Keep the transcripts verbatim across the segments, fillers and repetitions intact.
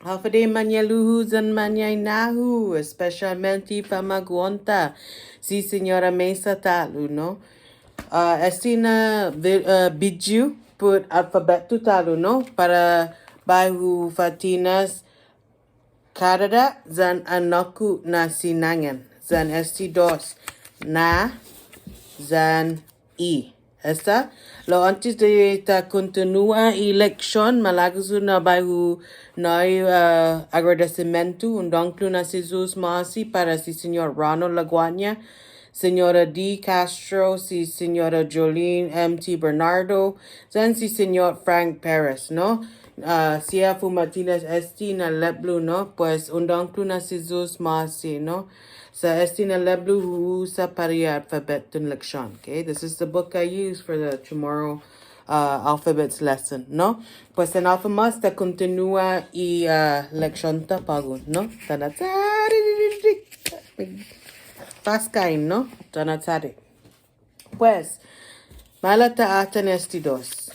Håfa Adai mañe'lu-hu yan mañaina-hu, espesiatmente famagu'on-ta, si Señora Mesa ta'lo, no? Ah, este na vi-, ah, video put alfabetu ta'lo, no? Para bai hu fa'tinas kadada' yan anåkko' na sinangan, yan este dos, na, yan i. Esta, lao åntes di ta kontinua i leksion, malago' yu' na bai hu nå'i, ah, agradesimiento, un dångkolo na si Yu'os ma'åse' para si Señot Ronald Laguaña, Señora D Castro, si Señora Jolene M T Bernardo, yan si Señot Frank Perez, no? Ah, siha fuma'tinas este na lepblo, no? Pues, un dångkolo na si Yu'os ma'åse', no? Sa' este na lepblo hu usa para i alfabeton leksion, okay? This is the book I use for the tomorrow, uh, alphabets lesson, no? Pues, yan håfa mås ta kontinua i, uh, leksion-ta på'go, no? Tånatsadik. Fast kain, no? Tånatsadik. Pues, maila' ta atan este dos.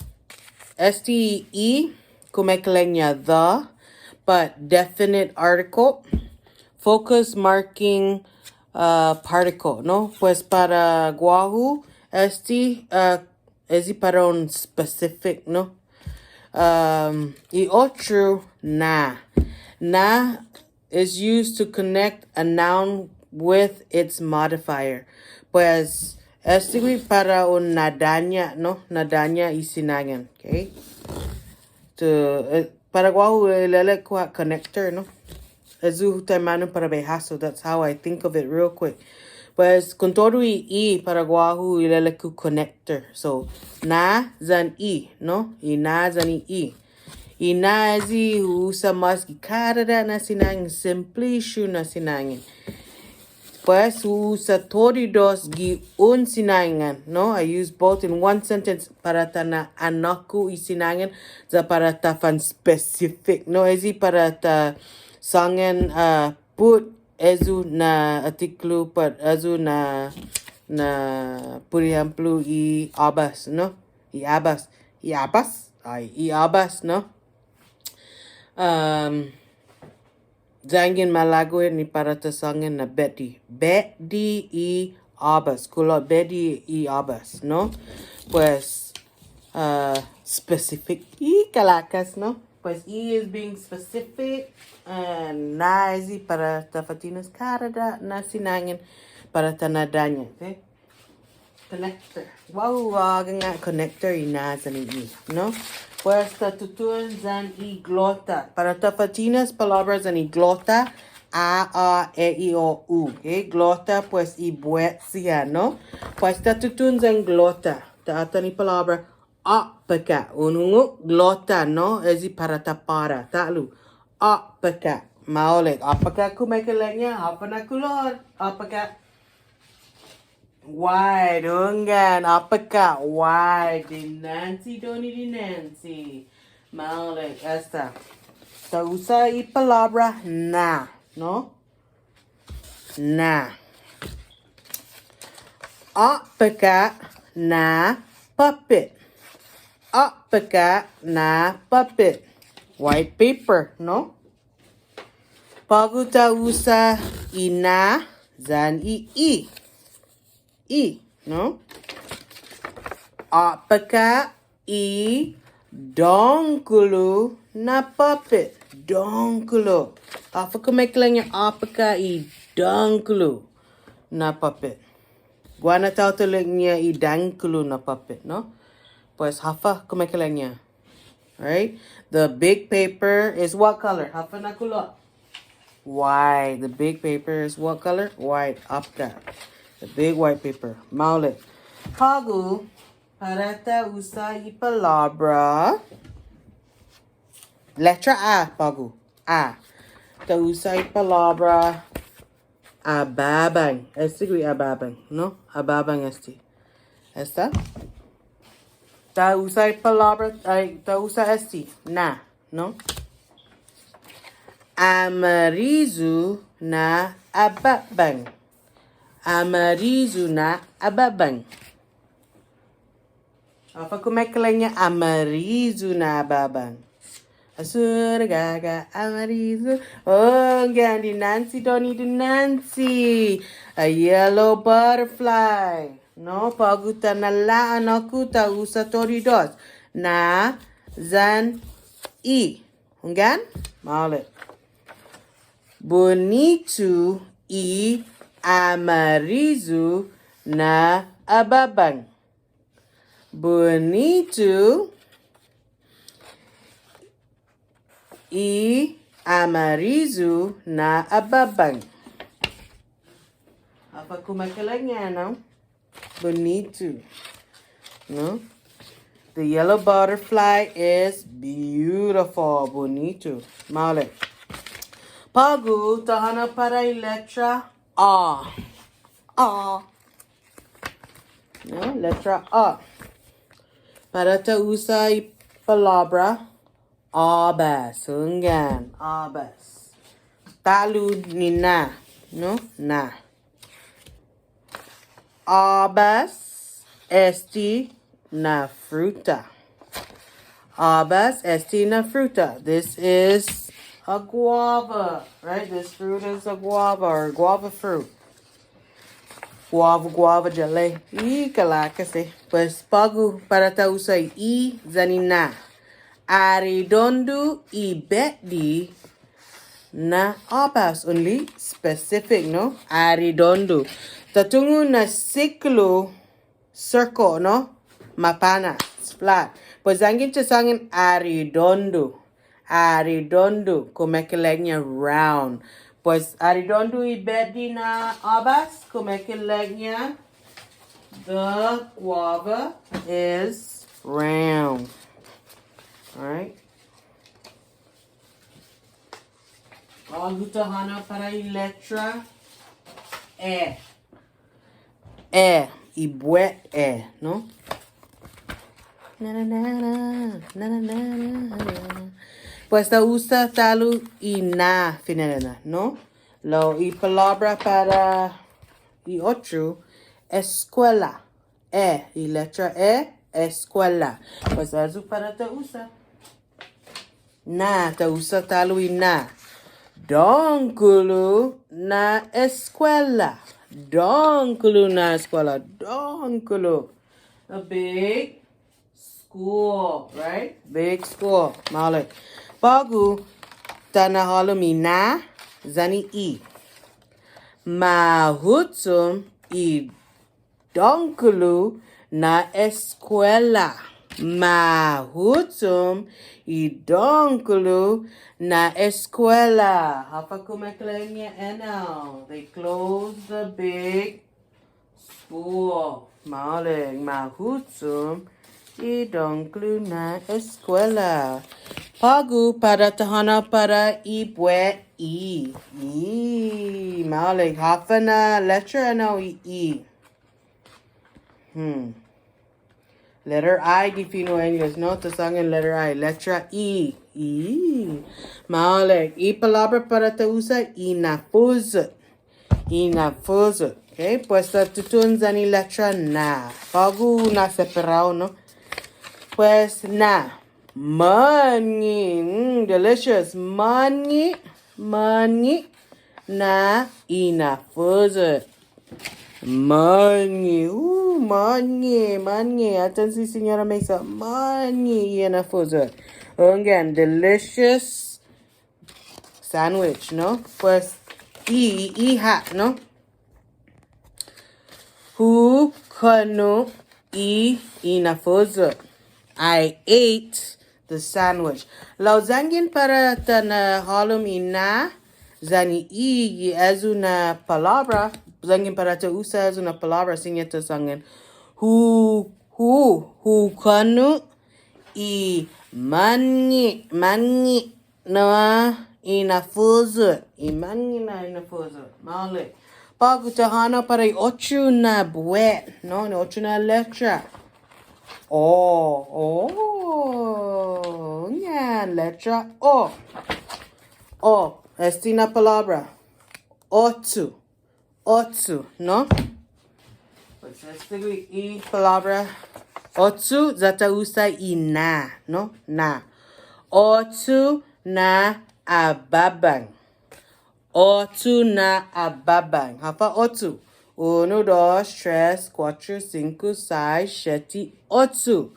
Este i, kumekeilek-ña the, but definite article, focus marking, uh, particle, no? Pues para guåhu, este, uh, es i para un specific, no? Um, i otro, na. Na is used to connect a noun with its modifier. Pues, este gui' para un na'daña', no? Na'daña' i sinangan, okay? To, eh, para guåhu ilelek-ku connector, no? Este hu taimanu para bai hasso, that's how I think of it real quick. Pues, kontodu i i para guåhu ilelek-ku connector. So, na yan i, no? I na yan i i. I na este hu usa mås gi kadada' na sinangan, simplisiu na sinangan. Pues, hu usa todu i dos gi un sinangan, no? I use both in one sentence para ta na'anåkko' i sinangan, ya para ta fan specific, no? Este para ta sångan, uh, put este na artikulu, put este na, na, por ehemplo, i åbas, no? I åbas. I åbas? Ai, i åbas, no? Um, yanggen malago' ni para ta sångan na betde. Betde i åbas. Kulot betde i åbas, no? Pues, uh, specific. I kalakas, no? Pues, i is being specific. Uh, na este para ta fa'tinas kadada' na sinangan para ta na'daña', okay? Connector. Wow, uh, ganga' connector i na yan i i, no? Pues ta tutuhon yan i glota. Para ta fa'tinas palåbra yan i glota, a, a, e, i, o, u. Okay? Glota, pues i buet siha, no? Pues ta tutuhon yan glota. Ta atan i palåbra, å'paka'. Un hungok, glota, no? Este para ta para. Ta'lo. Å'paka'. Maolek. Å'paka' kumekeilek-ña. Håfa na kulot? Å'paka'. Wide, hunggan, å'paka', wide, dinanche, donde dinanche. Maolek, esta. Ta usa i palåbra na, no? Na. Å'paka' na puppet. Å'paka' na puppet. White paper, no? På'go ta usa i na yan i i. I, no? Å'paka' i dångkolo na puppet. Dångkolo. Håfa kumekeilek-ña å'paka' i dångkolo na puppet? Guaha na taotao ilek-ña i dångkolo na puppet, no? Pues, håfa kumekeilek-ña? Right? The big paper is what color? Håfa na kulot? White. The big paper is what color? White. Å'paka'. The big white paper. Maolek. På'go, para ta usa i palåbra. Letra A, på'go. A. Ta usa i palåbra ababang. Este gui' ababang, no? Ababang este. Esta. Ta usa i palåbra, ai, ta usa este, na, no? Amariyu na ababang. Amariyu na ababang. Håfa kumekeilek-ña amariyu na ababang? Basura, gaga, amariyu. Oh, hunggan, dinanche, Donnie, dinanche. A yellow butterfly. No, på'go ta na'la'la' na kuta usa todu i dos. Na yan i. Hunggan? Maolek. Bunitu i amariyu na ababang. Bunitu i amariyu na ababang. Håfa kumekeilek-ña, no? Bunitu. No? The yellow butterfly is beautiful. Bunitu. Maolek. På'go, ta hånao para i letra A. A. No, letra A. Para ta usa i palåbra åbas. Hunggan, åbas. Ta'lo ni na. No, na. Åbas este na fruta. Åbas este na fruta. This is a guava, right? This fruit is a guava or guava fruit. Guava, guava, jelly. I kalakase. Pues på'go para ta usa i yan i na. Aredondo i betde na åbas, only specific, no? Aredondo. Ta tungo' na siklu, circle, no? Mapånas, flat. Pues yanggen ta sångan aredondo. Aredondo, kumekeilek-ña round. Pues aredondo i betde na åbas, kumekeilek-ña the guava is round. All right. På'go ta hånao para i letra E. E, i buet E, no? Na, na, na, na, na, na, na, na. Pues ta usa ta'lo i na fine'nana, no? Lao i palåbra para i otro, eskuela. E, i letra E, eskuela. Pues ayu para ta usa. Na, ta usa ta'lo i na. Dångkolo na eskuela. Dångkolo na eskuela. Dångkolo. A big school, right? Big school. Maolek. På'go ta na'hålom i na yan i i. Mahuchom i dångkolo na eskuela. Mahuchom i dångkolo na eskuela. Håfa kumekeilek-ña ennao? They closed the big school. Maolek, mahuchom i dångkolo na eskuela. På'go para ta hånao para i buet I. I. Maolek, håfa na letra ennao i I? Hmm. Letter I gi fino' English, no? Ta sångan letter I. Letra I. I. Maolek. I palåbra para ta usa, inafuyot. Inafuyot. Okay? Pues ta tutuhon yan i letra na. På'go na separao, no? Pues na. Månnge'. Mm, delicious. Månnge'. Månnge' na inafuyot. Månnge'. Uh, månnge', månnge'. Atan si Señora Mesa. Månnge' i inafuyot. Hunggan, delicious sandwich, no? Pues, i, i ha', no? Hu kånno' i inafuyot. I ate the sandwich. Lao yanggen para ta na'hålom i na yan i i gi ayu na palåbra, yanggen para ta usa ayu na palåbra, siña ta sångan hu, hu, hu kånno' i månnge', månnge' na inafuyot. I månnge' na inafuyot. Maolek. På'go ta hånao para i otro na buet, no? I otro na letra. O, o, yan, letra O. O, este na palåbra. Ocho. Ocho, no? Pues este i palåbra ocho, ya ta usa i na, no? Na. Ocho na ababang. Ocho na ababang. Håfa ocho? Unu, dos, tres, kuåttro, singko, sais, siette, ocho.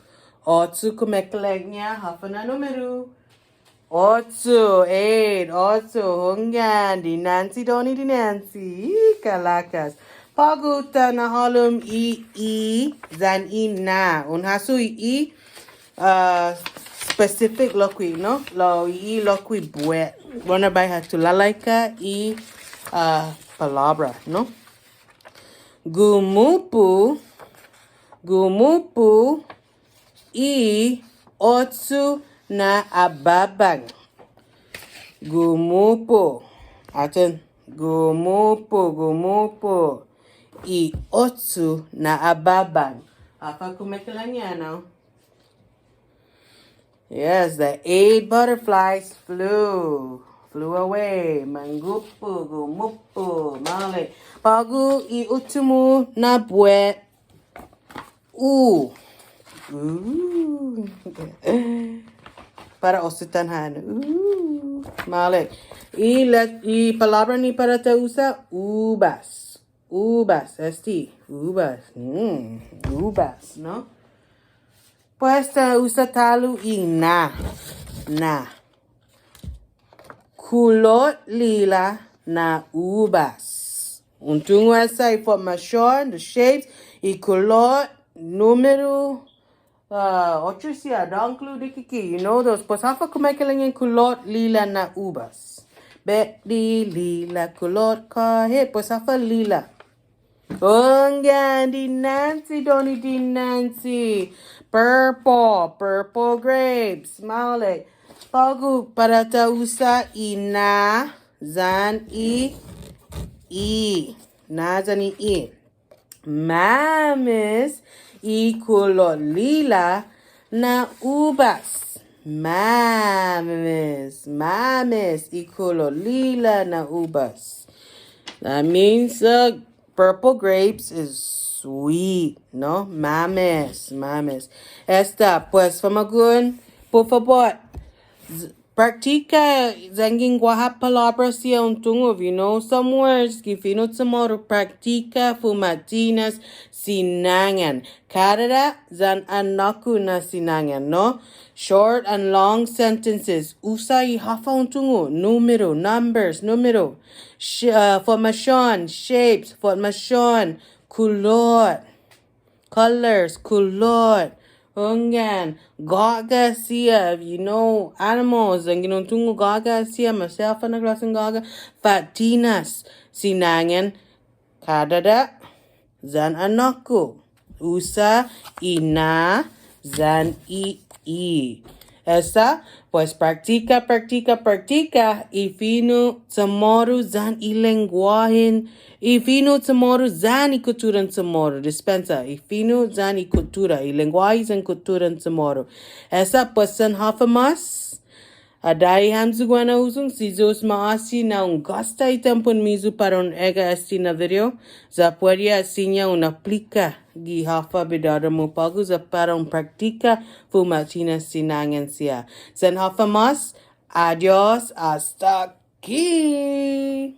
Ocho, kumekeilek-ña håfa na numeru? Ocho, eight, ocho. Hunggan, dinanche, Donny, dinanche. Ih, kalakas. På'go ta na'hålom i i yan i na. Un hasso i i, uh, specific lokkue', no? Lao i i lokkue' buet. Guaha na biahi ha tulalaika i, uh, palåbra, no? Gumupu, gumupu i ocho na ababang. Gumupu. Atan, gumupu, gumupu i ocho na ababang. Håfa kumekeilek-ña, no? Yes, the eight butterflies flew, flew away. Manggupu, gumupu, maolek. På'go i uttimo na buet, u. U. Para u usa tåhan. U. Maolek. I let-, i palåbra ni para ta usa, ubas. Ubas, este, ubas. Mm, ubas, no? Pues ta usa ta'lo i na, na. Kulot lila na ubas. Un tungo' esta i fotmasion, the shapes, i kulot, numeru, uh, otro siha, dångkolo, dikike', you know those. Pues håfa kumekeilek-ña kulot lila na ubas? Betde lila kulot kåhet, pues håfa lila? Hunggan, dinanche, Donny, dinanche. Purple, purple grapes. Maolek. På'go para ta usa i na yan i i. Na yan i i. Mames i kulot lila na ubas. Mames, mames i kulot lila na ubas. That means the purple grapes is sweet, no? Mames, mames. Esta, pues, famagu'on, pot fabot, z-, praktika yanggen guaha palåbra siha un tungo', you know, some words gi fino' CHamoru, praktika fuma'tinas sinangan. Kadada' yan anåkko' na sinangan, no? Short and long sentences. Usa i håfa un tungo', numeru, numbers, numeru. Sh-, uh, fotmasion, shapes, fotmasion, kulot, colors, kulot. Hunggan, gå'ga' siha, you know, animals, yanggen un tungo' gå'ga' siha, maseha håfa na klåsen gå'ga', fa'tinas sinangan, kadada' yan anåkko'. Usa i na yan i i. Esta, pues praktika, praktika, praktika i fino' CHamoru yan i lengguåhen, i fino' CHamoru yan i kutturan CHamoru. Dispensa, i fino' yan i kuttura, i lengguåhi yan kutturan CHamoru. Esta, pues yan håfa mås. Adahi hamyo guenao huyong, si Yu'os ma'åse' na un gåsta i tiempon-miyu para un egga' este na video, ya puede ha' siña un aplika gi håfa bidådå-mu på'go ya para un praktika fuma'tinas sinangan siha. Sen håfa mås, adios, asta ki.